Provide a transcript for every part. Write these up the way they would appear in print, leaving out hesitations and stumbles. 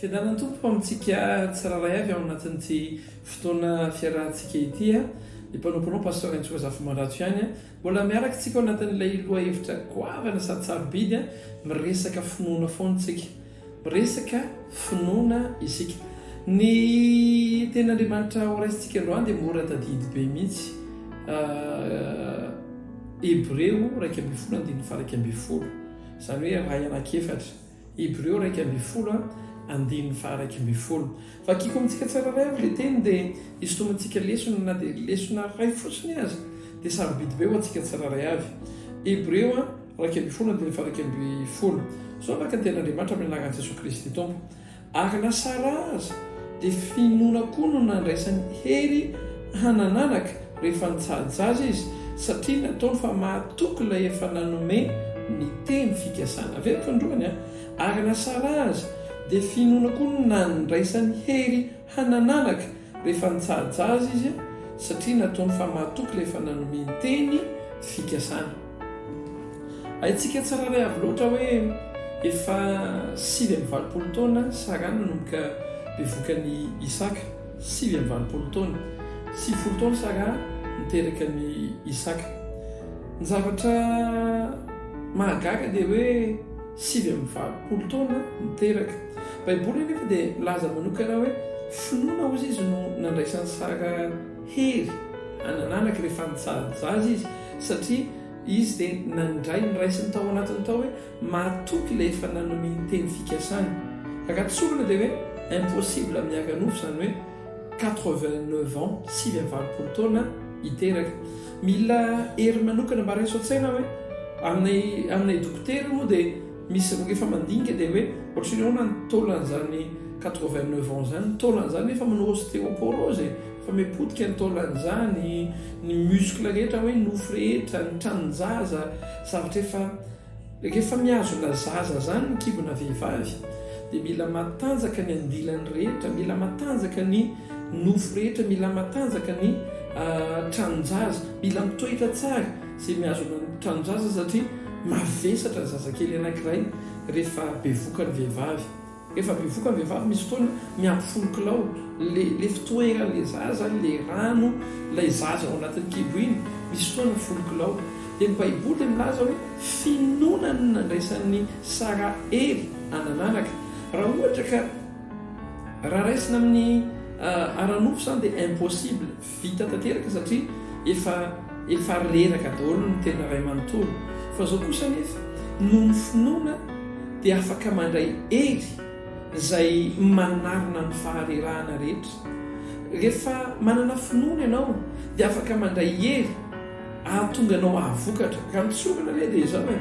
Fiadanan'ny Tompo amintsika tsirairay avy ao anatin'ity fotoana fiarahantsika ity. Ny mpanomponao Pasteur Entso Razafimandrato ihany. Mbola miaraka isika ao anatin'ilay lohahevitra goavana sady sarobidy, miresaka finoana foana isika. Miresaka finoana isika. Ny tenin'Andriamanitra horaisintsika androany dia mora tadidy be mihitsy. Hebreo 11 andininy faha 11. Izany hoe iray anankiefatra. Hebreo 11 andininy faha 11. Vakiko amintsika tsirairay avy ilay teny dia hisintomantsika lesona na dia lesona iray fotsiny aza dia sarobidy be ho antsika tsirairay avy. Hebreo 11 andininy faha 11. Izao araka ny tenin'Andriamanitra amin'ny anaran'i Jesoa Kristy Tompo. Ary na Saraha aza dia finoana koa no nandraisany hery hanan'anaka rehefa nitsaha-jaza izy, satria nataony fa mahatoky ilay efa nanome ny teny fikasana. Averiko androany an! Ary na Saraha aza dia finoana koa no nandraisany hery hanan'anaka rehefa nitsaha-jaza izy, satria nataony fa mahatoky ilay efa nanome ny teny fikasana. Haintsika tsirairay avy loatra hoe efa 89 taona Saraha nanomboka bevoka an'i Isaka. 89 taona. 90 taona Saraha niteraka an'i Isaka. Ny zavatra mahagaga dia hoe 89 taona niteraka. Baiboly anefa dia milaza manokana hoe finoana hozy izy no nandraisan'i Saraha hery hanananaka rehefa nitsaha-jaza izy satria izy dia nandray ny raisiny tao anatiny tao hoe mahatoky ilay efa nanome ny teny fikasany. Raha tsorina dia hoe impossible amin'ny ara-nofo izany hoe 89 ans, 89 taona, hiteraka. Mila hery manokana mba raiso an-tsaina hoe aminay aminay dokotera moa dia misy rehefa mandinika dia hoe ohatry ny ahoana ny taolan'izany 89 ans izany, ny taolan'izany efa manao ostéoporose e. Fa mipotika ny taolan'izany, ny muscle rehetra hoe nofo rehetra, ny tranon-jaza, zavatra efa rehefa mihazona zaza zany ny kibona vehivavy dia mila matanjaka ny andilany rehetra, mila matanjaka ny nofo rehetra, mila matanjaka ny tranon-jaza, mila mitoetra tsara izay mihazona ny tranon-jaza satria mavesatra ny zazakely anankiray rehefa bevoka ny vehivavy. Rehefa bevoka ny vehivavy misy fotoana miampy folo kilao le le fitoeran'le zaza, le rano ilay zaza ao anatin'ny kibo iny misy fotoana folo kilao. Dia ny baiboly dia milaza hoe finoana no nandraisan'i Sara hery hanan'anaka. Raha ohatra ka raha raisina amin'ny ara-nofo izany dia impossible, vita tanteraka satria efa efa reraka daholo ny tena ray manontolo. Fa izao kosa anefa noho ny finoana dia afaka mandray hery izay manarona ny faharerahana rehetra. Rehefa manana finoana ianao dia afaka mandray hery ahatonga anao hahavokatra. Raha ny tsorina re dia izao e,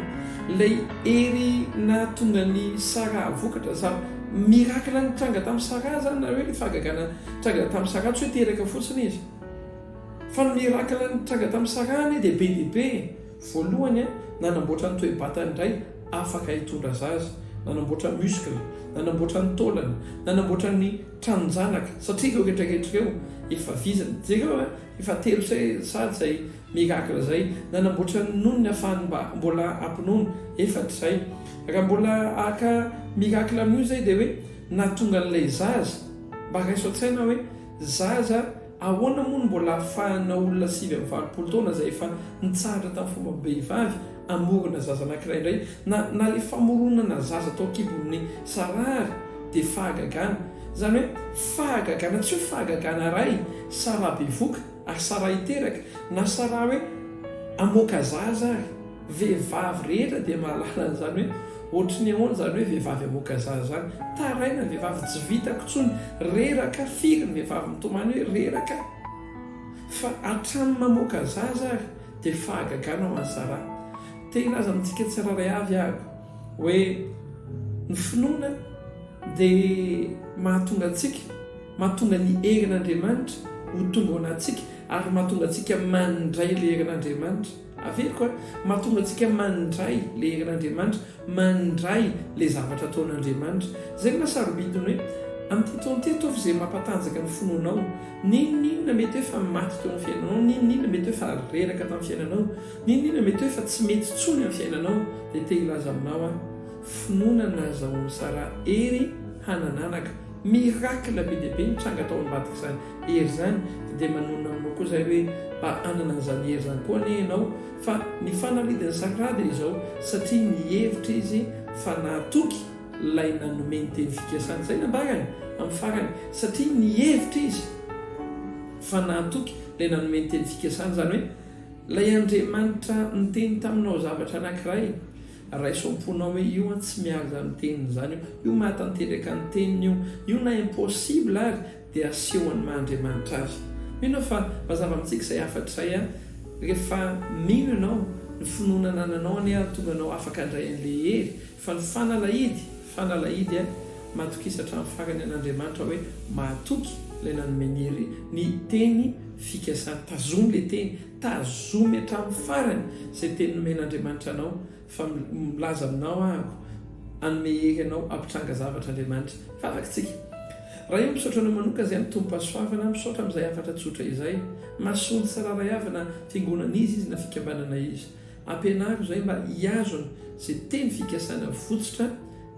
ilay hery nahatonga an'i Sarah hahavokatra, za, miracle nitranga tamin'i Sarah izany na hoe ilay fahagagana nitranga tamin'i Sarah, tsy hoe teraka fotsiny izy. Fa ny miracle nitranga tamin'i Sarah anie dia be dia be e. Voalohany, nanamboatra ny toe-batany indray afaka hitondra zaza, nanamboatra muscle, nanamboatra ny taolana, nanamboatra ny tranon-janaka, satria ireo rehetra rehetra ireo efa vizana. Jereo a, efa telo sahady izay miracle izay. Nanamboatra ny nonony ahafahany mba mbola hampinono, efatra izay. Raha mbola haka miracle amin'io izay dia hoe nahatonga an'ilay zaza, mba raiso an-tsaina hoe zaza Ahoana moa no mbola ahafahana olona 89 taona izay efa nitsahatra tamin'ny fombam-behivavy hamorona zaza anankiray indray? Na na ilay famoronana zaza tao an-kibon'i Sarah ary dia fahagagana. Izany hoe fahagagana, tsy hoe fahagagana iray, Sarah bevoka ary Sarah hiteraka, na Sarah hoe hamoaka zaza ary. Vehivavy rehetra dia mahalala an'izany hoe ohatry ny ahoana izany hoe vehivavy hamoaka zaza izany. Taraina ny vehivavy, tsy vitako intsony, reraka, firy ny vehivavy mitomany hoe reraka fa hatramin'ny mamoaka zaza ary dia fahagagana ho an'i Sarah. Te hilaza amintsika tsirairay avy aho hoe ny finoana dia mahatonga antsika, mahatonga ny herin'Andriamanitra ho tonga ao anatintsika ary mahatonga antsika mandray ilay herin'Andriamanitra. Averiko a, mahatonga antsika mandray le herin'Andriamanitra, mandray le zavatra ataon'Andriamanitra. Zay no maha sarobidy ny hoe amin'ity taona ity ataovy izay mampatanjaka ny finoanao. N'inon'inona mety hoe efa maty teo amin'ny fiainanao, n'inon'inona mety hoe efa reraka tamin'ny fiainanao, n'inon'inona mety hoe efa tsy mety intsony amin'ny fiainanao, dia te hilaza aminao aho, finoana nahazahoan'i Sarah hery. hanan'anaka. Miracle be dia be nitranga tao ambadik'izany hery izany, dia manonona aminao koa izahay hoe mba hanana an'izany hery izany koa anie ianao, fa ny fanalahidin'i Sarah dia izao, satria nihevitra izy fa nahatoky ilay nanome ny teny fikasana, izay nambarany amin'ny farany, satria nihevitra izy fa nahatoky ilay nanome ny teny fikasana, izany hoe ilay Andriamanitra niteny taminao zavatra anankiray, Raiso am-ponao hoe io an tsy miala izany teniny izany io, io mahatanteraka ny teniny io, io na impossible ary dia asehony maha Andriamanitra azy. Mino aho fa mazava amintsika izay hafatra izay an, rehefa mino ianao, ny finoana anananao anie hahatonga anao afaka handray an'ilay hery, fa ny fanalahidy, fanalahidy an, matokisa hatramin'ny farany an'Andriamanitra hoe mahatoky ilay nanome ny hery, ny teny fikasana, tazomy ilay teny, Tazomy hatramin'ny farany izay teny nomen'Andriamanitra anao, fa milaza aminao ahako, hanome hery anao hampitranga zavatra Andriamanitra. Vavaka tsika. Ray o, misaotra anao manokana izay amin'ny Tompom-pahasoavana, misaotra amin'izay hafatra tsotra izay. Mahasoa ny tsirairay avy na fiangonana iza izy na fikambanana iza. Ampianaro izay mba hihazona izay teny fikasana votsotra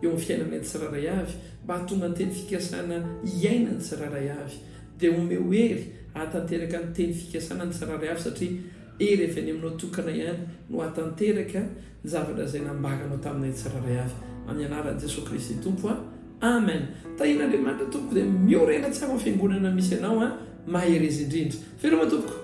eo amin'ny fiainanay tsirairay avy, mba hahatonga ny teny fikasana hiainan'ny tsirairay avy. Dia omeo hery hahatanteraka ny teny fikasana ny tsirairay avy satria hery avy any aminao tokana ihany no hahatanteraka ny zavatra izay nambaranao taminay tsirairay avy. Amin'ny anaran'i Jesoa Kristy Tompo a. Amen. Tahian'Andriamanitra tompoko dia miorena tsara ao fiangonana misy anao a. Mahereza indrindra. Veloma tompoko.